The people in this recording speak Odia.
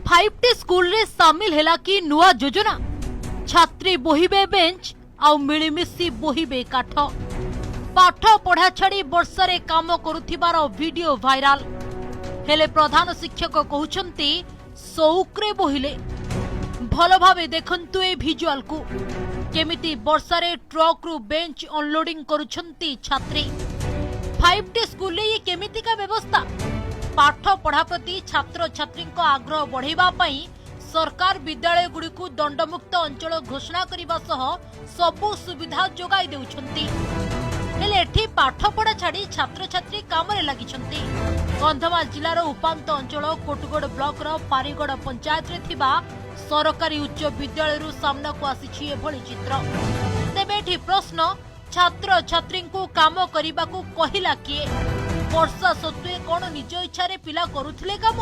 ଫାଇଭ୍ ଟି ସ୍କୁଲରେ ସାମିଲ ହେଲା କି ନୂଆ ଯୋଜନା? ଛାତ୍ରୀ ବୋହିବେ ବେଞ୍ଚ ଆଉ ମିଳିମିଶି ବୋହିବେ କାଠ। ପାଠ ପଢା ଛାଡି ବର୍ଷାରେ କାମ କରୁଥିବାର ଭିଡିଓ ଭାଇରାଲ। ହେଲେ ପ୍ରଧାନ ଶିକ୍ଷକ କହୁଛନ୍ତି, ସଉକରେ ବୋହିଲେ। ଭଲ ଭାବେ ଦେଖନ୍ତୁ ଏ ଭିଜୁଆଲକୁ, କେମିତି ବର୍ଷାରେ ଟ୍ରକରୁ ବେଞ୍ଚ ଅନଲୋଡିଂ କରୁଛନ୍ତି ଛାତ୍ରୀ। ଫାଇଭ୍ ଟି ସ୍କୁଲରେ ଇଏ କେମିତିକା ବ୍ୟବସ୍ଥା? ପାଠ ପଢା ପ୍ରତି ଛାତ୍ରଛାତ୍ରୀଙ୍କ ଆଗ୍ରହ ବଢ଼ାଇବା ପାଇଁ ସରକାର ବିଦ୍ୟାଳୟଗୁଡ଼ିକୁ ଦଣ୍ଡମୁକ୍ତ ଅଞ୍ଚଳ ଘୋଷଣା କରିବା ସହ ସବୁ ସୁବିଧା ଯୋଗାଇ ଦେଉଛନ୍ତି। ହେଲେ ଏଠି ପାଠପଢା ଛାଡି ଛାତ୍ରଛାତ୍ରୀ କାମରେ ଲାଗିଛନ୍ତି। କନ୍ଧମାଳ ଜିଲ୍ଲାର ଉପାନ୍ତ ଅଞ୍ଚଳ କୋଟଗଡ଼ ବ୍ଲକର ପାରିଗଡ଼ ପଞ୍ଚାୟତରେ ଥିବା ସରକାରୀ ଉଚ୍ଚ ବିଦ୍ୟାଳୟରୁ ସାମ୍ନାକୁ ଆସିଛି ଏଭଳି ଚିତ୍ର। ତେବେ ଏଠି ପ୍ରଶ୍ନ, ଛାତ୍ରଛାତ୍ରୀଙ୍କୁ କାମ କରିବାକୁ କହିଲା କିଏ? ବର୍ଷା ସତ୍ତ୍ୱେ କଣ ନିଜ ଇଚ୍ଛାରେ ପିଲା କରୁଥିଲେ କାମ?